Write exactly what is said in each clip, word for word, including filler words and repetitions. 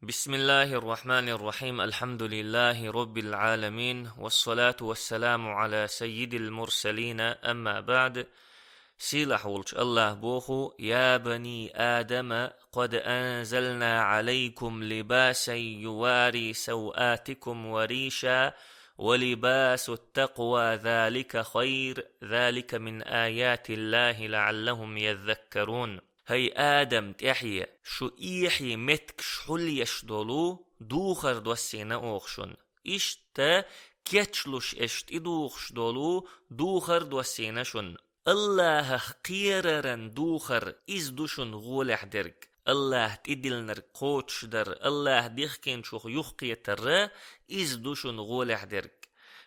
بسم الله الرحمن الرحيم. الحمد لله رب العالمين. والصلاة والسلام على سيد المرسلين. أما بعد. Сийлахь волчу Аллаха боху: «يا بني آدم قد أنزلنا عليكم لباسا يواري سوآتكم وريشا ولباس التقوى ذلك خير ذلك من آيات الله لعلهم يذكرون». ХӀай Адам тӀаьхье, шу эхье меттигаш хьулъеш долу духар доссийна оха шуна. Иштта кечлуш аш тӀедухуш долу духар доссийна шуна. Аллахах кхераран духар, иза ду шуна гӀолехь дерг. Аллаха тӀедиллинарг кхочушдар, Аллаха дихкинчух юхакхетар, иза ду шуна гӀолехь дерг.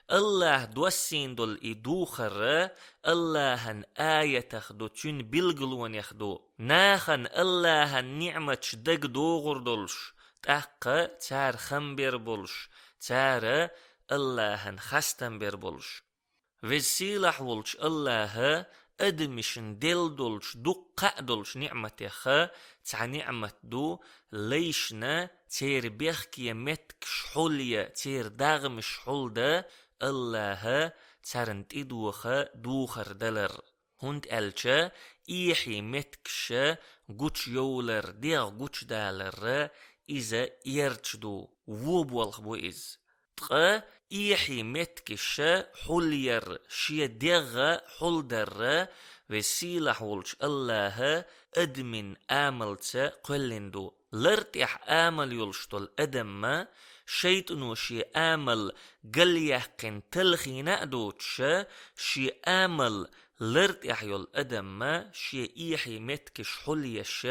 Аллаха доссийна долу и духар Аллахьан аятах ду, цуьнан билгалонех ду. Нахана Аллахьан ниӀматаш дага догӀур долуш, тӀаккха цара хам бер болуш, цара Аллахьан хастам бер болуш. Веза-сийлахь волчу Аллаха адамашна делла долчу дуккха а долчу ниӀматех цхьа ниӀмат ду, лайшна церан бехке меттигаш хьулъян, церан дагӀмаш хьулдан Аллаха царна тӀедоха духар далар. ХӀунда аьлча эхье меттигаш гучуйовлар, дегӀ гучудалар, иза эрча ду, вон болх бу иза. Ткъа эхье меттигаш хьулъяр, шен дегӀ хьулдар Веза-сийлахь волчу Аллаха адамийн амалца кхоьллина ду. Лар тӀехь амал йолуш долу адам, шайтӀано шен амал галъяьккхина талхийна а доцуш, шен амал лар тӀехь йолу адам шен эхье меттигаш хьулъеш,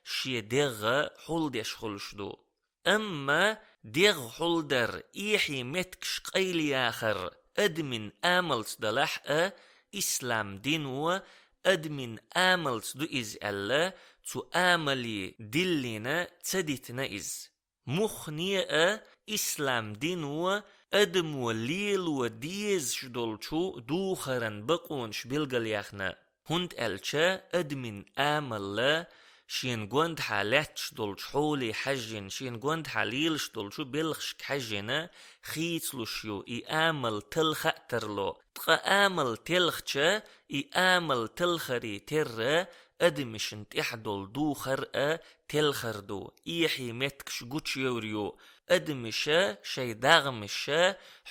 шен дегӀ хьулдеш хуьлуш ду. Амма дегӀ хьулдар, эхье меттигаш къайлаяхар адамийн амалца далахь а, ислам дино адамийн амалца ду иза аьлла, цу амале диллина ца дитина иза. Муххале а ислам дино адамо лело дезаш долчу духаран бакъонаш билгалъяьхна. ХӀунда аьлча адамийн амал шена гондахьа лаьтташ долчу хьоле хьаьжжина, шена гондахьа лелаш долчу белхашка хьаьжжина хийцалуш ю, и амал талха а тарло. Ткъа амал телхча, и амал талхаре терра адамашна тӀехь долу духар а телхар ду, эхье меттигаш гучуевр ю, адамаша шайн дагӀмаша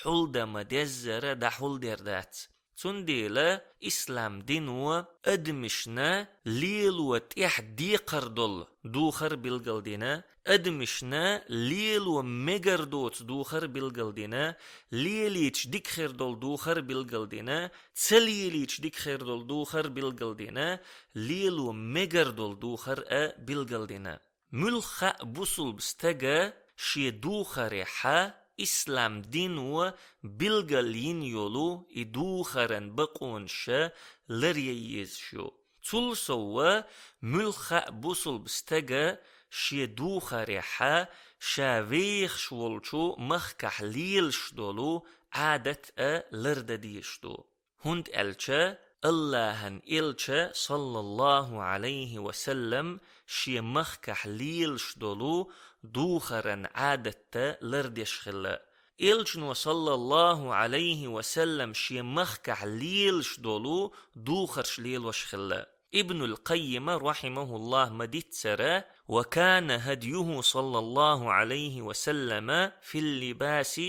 хьулдан ма-деззара дӀахьулдер дац. Цундела ислам дино адамашна лело тӀехь декхар долу духар билгалдина, адамашна лело мегар доцу духар билгалдина, лелийча дика хир долу духар билгалдина, ца лелийча дика хир долу духар билгалдина, лело мегар долу духар а билгалдина. Муьлхха а бусулба стага шен духарехьа ислам дино билгалйина йолу и духаран бакъонаша ларъян езаш ю. Цул сов, муьлхха а бусулба стага шен духарехьа ша вехаш волчу махкахь лелаш долу Ӏадат а лардан дезаш ду. ХӀунда аьлча Аллахьан элча, саллаллаху Ӏалайхи ва саллам, шен махкахь лелаш долу духаран Ӏадатта лардеш хилла. Элчано, саллаллаху Ӏалайхи ва саллам, шен махкахь лелаш долу духарш лелош хилла. Ибнул Къаййима, рахимахуллах, ма-дийццара: «وكان هديه صلى الله عليه وسلم في اللباس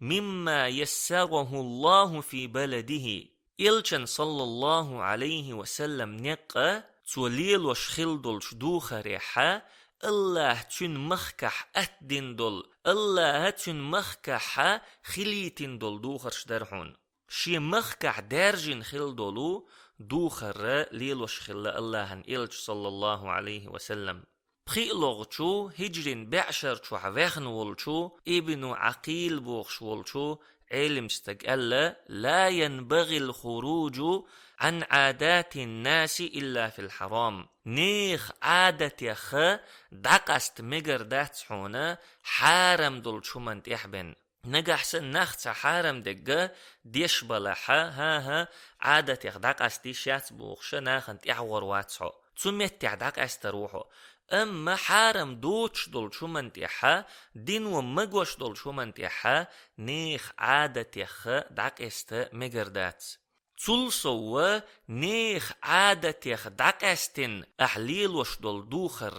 مما يسره الله في بلده». Элчан, саллаллаху Ӏалайхи ва саллам, некъа цо лелош хилла долчу духарехьа, Аллаха цуьнан махкахь атдина долу, Аллаха цуьнан махкахьа хилийтина долу духарш дара хьуна. Шен махкахь даьржина хилла долу духар лелош хилла Аллахьан элча, саллаллаху Ӏалайхи ва саллам. ПхиълагӀчу хӀиджрин бӀешарчохь ваьхна волчу Ибну Ӏакъил бохуш волчу Ӏелим стага аьлла: «لا ينبغي الخروج عن عادات الناس إلا في الحرام». Нехан Ӏадатех дӀакъаста мегар дац хьуна хьарам долчу хӀуманна тӀехь бен. Нагахь санна нах цхьа хьарам дерг деш балахьа, хӀан-хӀа, Ӏадатех дӀакъаста йиш яц бохуша, нахана тӀаьхьагӀор вац хьо. Цу меттехь дӀакъаьстар ву хьо. Амма хьарам доцуш долчу хӀуманна тӀехьа, дино магош долчу хӀуманна тӀехьа нехан Ӏадатех дӀакъаста мегар дац. Цул сов, нехан Ӏадатех дӀакъаьстина ахь лелош долу духар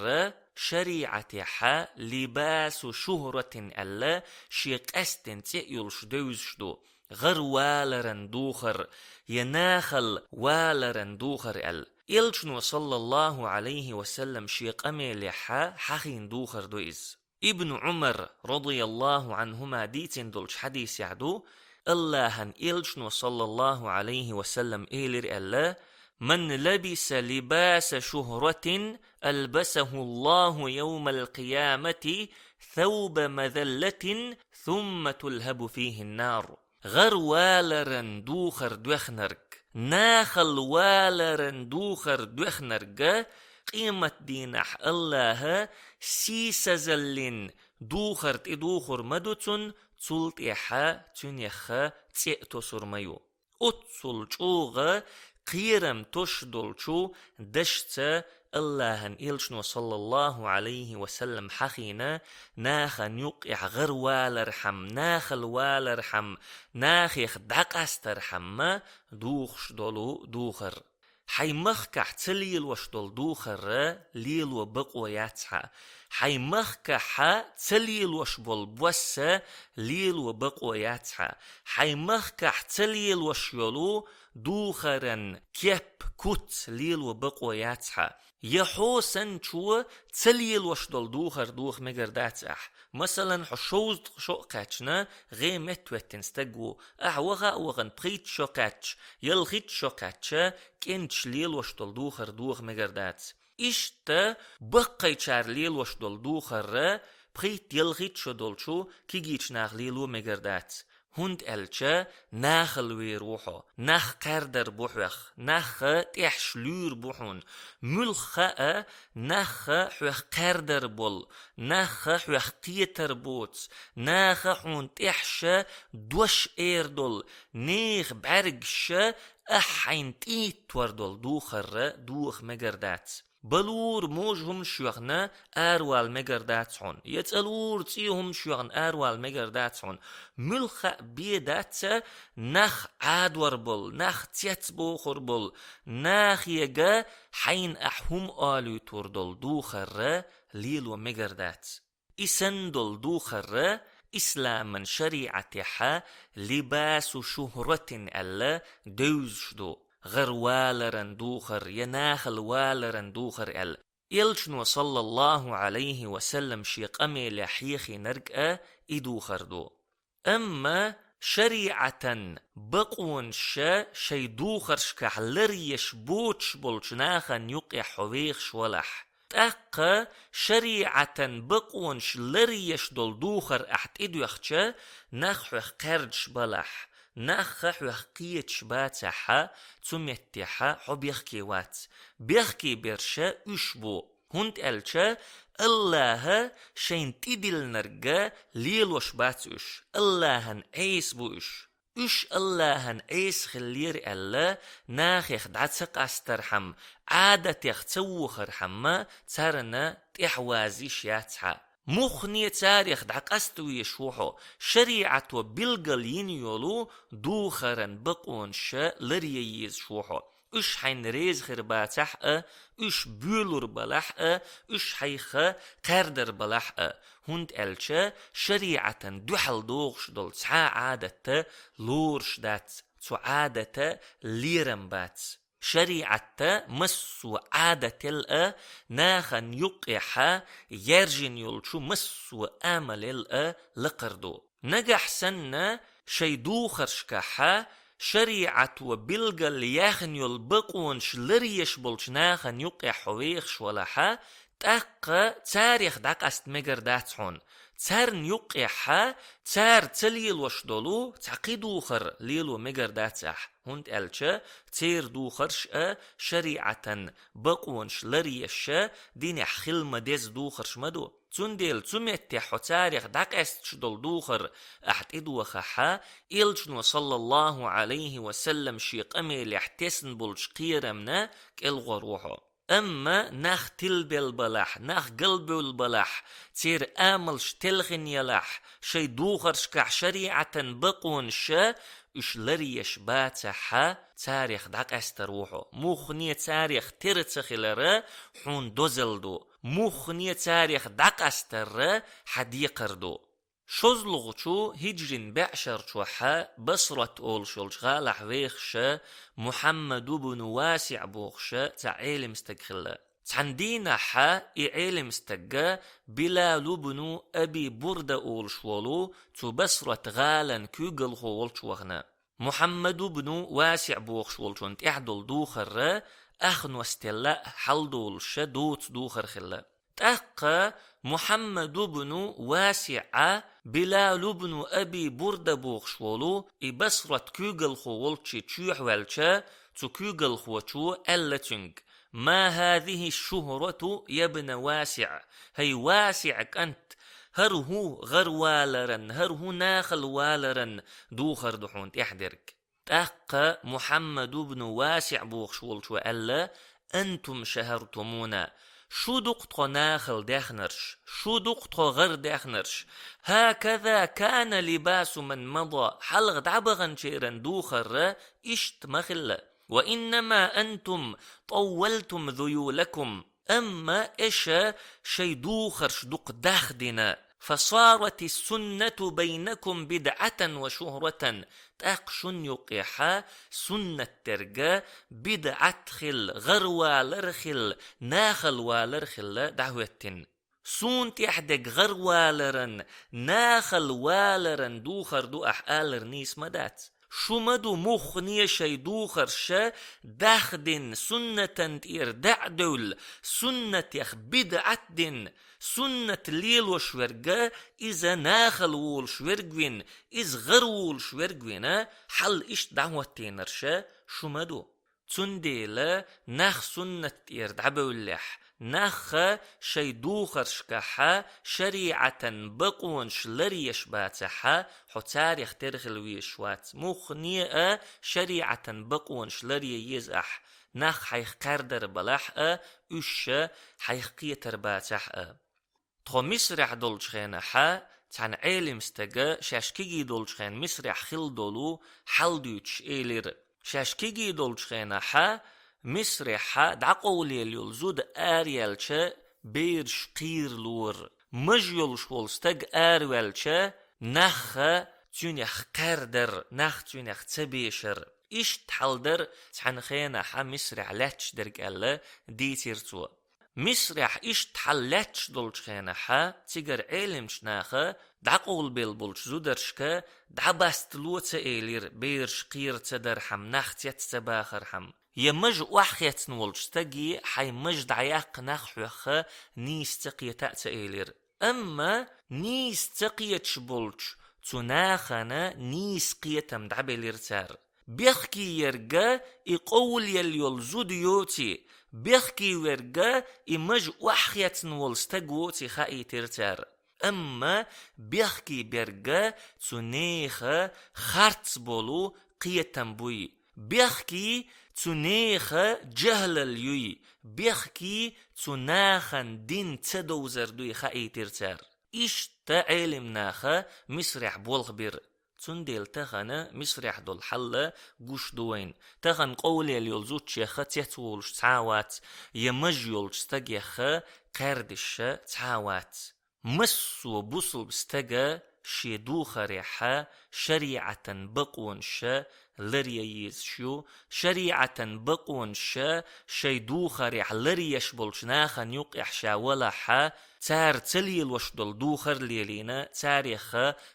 шариӀатехьа либасу шухӀратин аьлла, шен къаьсттина цӀе а йолуш девзаш ду, гӀар валаран духар я нахал валаран духар аьлла. Элчано, саллаллаху Ӏалайхи ва саллам, шен къамелехьа хьахийна духар ду иза. Ибн Ӏумар, радияллаху Ӏанхума, дийцина долчу хьадисехь ду, Аллахьан Элчано, саллаллаху Ӏалайхи ва саллам, элира аьлла: «Ман лабиса либаса шухратин, албасаху Аллаху явмал къиямати сауба мазаллатин, сумма тулхабу фихин нар». ГӀар валаран духар доьхнарг, нахал валаран духар доьхнарга, къематдийнахь Аллаха сийсазаллин духар тӀедухур ма ду цунна, цул тӀаьхьа цуьнеха цӀе а тосур ма ю. Оццул чӀогӀа кхерам тосуш долчу дашца Аллахьан Элчано, саллаллаху Ӏалайхи ва саллам, хьахийна нахана юккъехь гӀар валархьама, нахала валархьама, нахех дӀакъастархьама духуш долу духар. Хьайн махкахь ца лелош долу духар лело бакъо яц хьан. Хьайн махкахьа ца лелош болу босса лело бакъо яц хьан. Хьайн махкахь ца лелош йолу духаран кеп, куц лело бакъо яц хьан. Я хьо санчо ца лелош долу духар доха мегар дац ахь. Масалан, хьо шовзткъа шо а кхаьчна, гӀе меттахӀоьттина стаг ву. Ахь ваха а вахана, пхийтта шо кхаьчча, ялхитта шо кхаьчча, кӀенташ лелош долу духар доха мегар дац. Иштта баккхайчара лелош долу духар пхийтта-ялхитта шо долчу кегийчу наха лело мегар дац. ХӀунда аьлча нахала вер ву хьо, нах кхаьрдар бу хьоьх, нах тӀехьаш луьйр бу хьуна. Муьлхха а нах хьоьх кхаьрдар болу, нах хьоьх кхетар боцу, наха хьуна тӀехьаша дош эр долу, нехан бӀаьргаша ахь хьайна тӀеиттор долу духар доха мегар дац. Балур можа хӀумаш йоьхна аравала мегар дац хьуна, я цӀа лур цӀе хӀумаш йоьхна аравала мегар дац хьуна. Муьлхха а бен дац, нах Ӏадор болу, нах цецбохур болу, нахега хьайна ахь хӀума олуьйтур долу духар лело мегар дац. И санна долу духар исламан шариӀатехьа либасу шухратин аьлла девзаш ду, гӀар валаран духар я нахала валаран духар аьлла. Элчано, саллаллаху Ӏалайхи ва саллам, шен къамелехь хьехийнарг а и духар ду. Амма шариӀатан бакъонаша шайн духаршкахь ларъеш боцуш болчу нахана юккъехь хьо вехаш валахь, тӀаккха шариӀатан бакъонаш ларъеш долу духар ахь тӀедоьхча, нах хьоьх кхаьрдаш балахь, нах хьоьх кхеташ бацахьа, цу меттехьа хьо бехке вац. Бехке берша уьш бу. ХӀунда аьлча Аллаха шайна тӀедиллинарг лелош бац уьш, Аллахьан Ӏеса бу уьш. Уьш Аллахьан Ӏеса хиллера аьлла, нахех дӀа ца къастархьама, Ӏадатех ца вохархьама, царна тӀаьхьаваза йиш яц хьан. Муххане царех дӀакъаста везаш ву хьо, шариӀато билгал йина йолу духаран бакъонаша ларъян езаш ву хьо. Уьш хьайна реза хир бацахь а, уьш боьлур балахь а, уьш хьайх кхаьрдар балахь а, хӀунда аьлча шариӀатан дуьхьал догӀуш долу цхьа а Ӏадатта лоруш дац, цу Ӏадата лерам бац. ШариӀатта массо а Ӏадател а, нахана юккъехьа яьржина йолчу массо а амалел а лакхара ду. Нагахь санна шайн духаршкахьа шариӀато билгал яьхна йолу бакъонаш ларъеш болчу нахана юккъехь хьо вехаш валахьа, тӀаккха царех дӀакъаста мегар дац хьуна. Царна юккъехьа цара ца лелош долу цхьа кхин духар лело мегар дац ахь, хӀунда аьлча церан духарш а шариӀатан бакъонаш ларъеш а динехь хила ма-дезза духарш ма ду. Цундела цу меттехь хьо царех дӀакъаьсташ долу духар ахь тӀедохахьа, Элчано, саллаллаху Ӏалайхи ва саллам, шен къамелехь тесна болчу кхерамна кӀелгӀор ву хьо. Амма нах тилбелбалахь, нах галбевлбалахь, церан амалш телхина елахь, шайн духаршкахь шариӀатан бакъонаш уьш ларъеш бацахьа, царех дӀакъастар ву хьо. Муххале царех тера ца хилар хьуна дозалла ду. Муххале царех дӀакъастар хьан декхар ду. ШозлагӀчу хӀиджрин бӀешарчохьа Басрат олуш йолчу гӀалахь вехаш Мухьаммад ибн ВасиӀ бохуш цхьа Ӏелам стаг хилла. Цхьана дийнахьа и Ӏелам стаг Билал ибн Аби Бурда олуш волу цу Басрат гӀалан куьйгалхо волчу вахана. Мухьаммад ибн ВасиӀ бохуш волчунна тӀехь долу духар ахнос телла а хьалдолуш доцу духар хилла. ТӀаккха Мухьаммад ибн ВасиӀа Билал ибн Аби Бурда бохуш волу и Басрат куьйгалхо волчу чоьхьа ваьлча, цу куьйгалхочо аьлла цуьнга: «Ма хазихи шухрату, я бна ВасиӀ, хӀай ВасиӀ кӀант, хӀара хӀун гӀарваларан, хӀара хӀун нахала валаран духар ду хьуна тӀехь дерг?» ТӀаккха Мухьаммад ибн ВасиӀ бохуш волчо аьлла: «Антум шахартумуна, шу ду-кх тхо нахала даьхнарш, шу ду-кх тхо гӀардаьхнарш. Хаказа кана либасу ман мада, хьалха дӀабаханчеран духар иштта ма хилла. Ва иннама антум тӀаввалтум зуюлакум». Амма аша шайн духарш дукха дахдина, «фасарати суннату байнакум бидӀатан ва шухратан», тӀаккха шун юккъехьа суннат дерг бидӀат хилла, гӀарвалар хилла, нахала валар хилла дӀахӀоьттина. Суна тӀехь дерг гӀарваларан, нахала валаран духар ду ахь алар нийса ма дац. Шу ма ду муххале шайн духарш дахдина, суннатан тӀера дӀа а девлла, суннатех бидӀат дина, суннат лелош верг, иза нахала волуш верг вина, иза гӀарволуш верг вина, хьал иштта дӀахӀоттийнарш шу ма ду. Цундела нах суннат тӀера дӀабевллехь, нах шайн духаршкахьа шариӀатан бакъонаш ларъеш бацахьа, хьо царех тера хила везаш вац. Муххале а шариӀатан бакъонаш ларъян еза ахь, нах хьайх кхаьрдар балахь а, уьш хьайх кхетар бацахь а. Тхо Мисрехь долчу хенахьа цхьана Ӏелам стага шаьш кегий долчу хенахь Мисрехь хилла долу хьал дуьйцуш элира. Шаьш кегий долчу хенахьа Мисрехьа дӀакъовлаелла йолу зуда араяьлча, бераш кхийрлора. Маж йолуш волу стаг араваьлча, нах цуьнах кхаьрдар, нах цуьнах ца бешар. Иштта хьал дара цхьана хенахьа Мисрехь лаьтташ дерг аьлла дийцира цо. Мисрехь иштта хьал лаьтташ долчу хенахьа цигара Ӏелимчу наха дӀакъовлабелла болчу зударшка дӀабастало ца элира, бераш кхера ца дархьама, нах цец ца бахархьама. Я мажа охьахецна волчу стаге хьайн мажа дӀаяккха нах хьоьхха нийса ца кхета а ца элира. Амма нийса ца кхеташ болчу цу нахана нийса кхетам дӀабелира цара. Бехке ерг и къовлаелла йолу зуда йоций, бехке верг и мажа охьахецна волу стаг воций хаийтира цара. Амма бехке берг цу нехан харц болу кхетам буй, бехке цу нехан жахӀлал юй, бехке цу нахана дин ца довзар дуй хаийтира цара. Иштта Ӏелим наха Мисрехь болх бира. Цундела тахана Мисрехь долу хьал гуш ду вайна. Тахана къовлаелла йолу зудчех цецволуш цхьа а вац, я мажа йолчу стагех кхаьрдаш цхьа а вац. Массо а бусулба стага шен духарехьа шариӀатан бакъонаш ларъян езаш ю, шариӀатан бакъонаш шайн духарехь ларъеш болчу нахана юккъехь ша валахьа, цара ца лелош долу духар лелийна, царех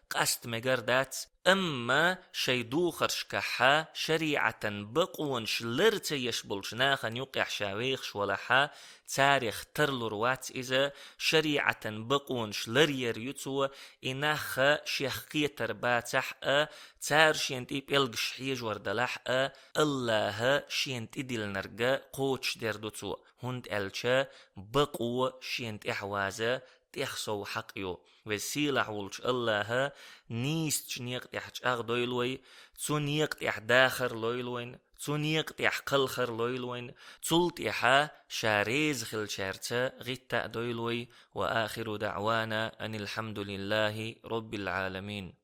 къаста мегар дац, амма шайн духаршкахьа шариӀатан бакъонаш лар ца еш болчу нахана юккъехь ша вехаш валахьа, царех тарлур вац иза, шариӀатан бакъонаш ларъяр ю цо, и нах шех кхетар бацахь а, цара шена тӀе пӀелгаш хьежор далахь а, АллахӀа шена тӀедиллинарг кхочушдер ду цо, хӀунда аьлча бакъо шена тӀехь ваза тӀех сов хьакъ ю. Веза сийлахь волчу АллахӀа нийсачу некъа тӀехь чӀагӀдойла вай, цу некъа тӀехь дахар лойла вайна, цу некъа тӀехь кхалхар лойла вайна, цул тӀаьхьа ша реза хиллачаьрца гӀитта а дойла вай. وآخر دعوانا أن الحمد لله رب العالمين.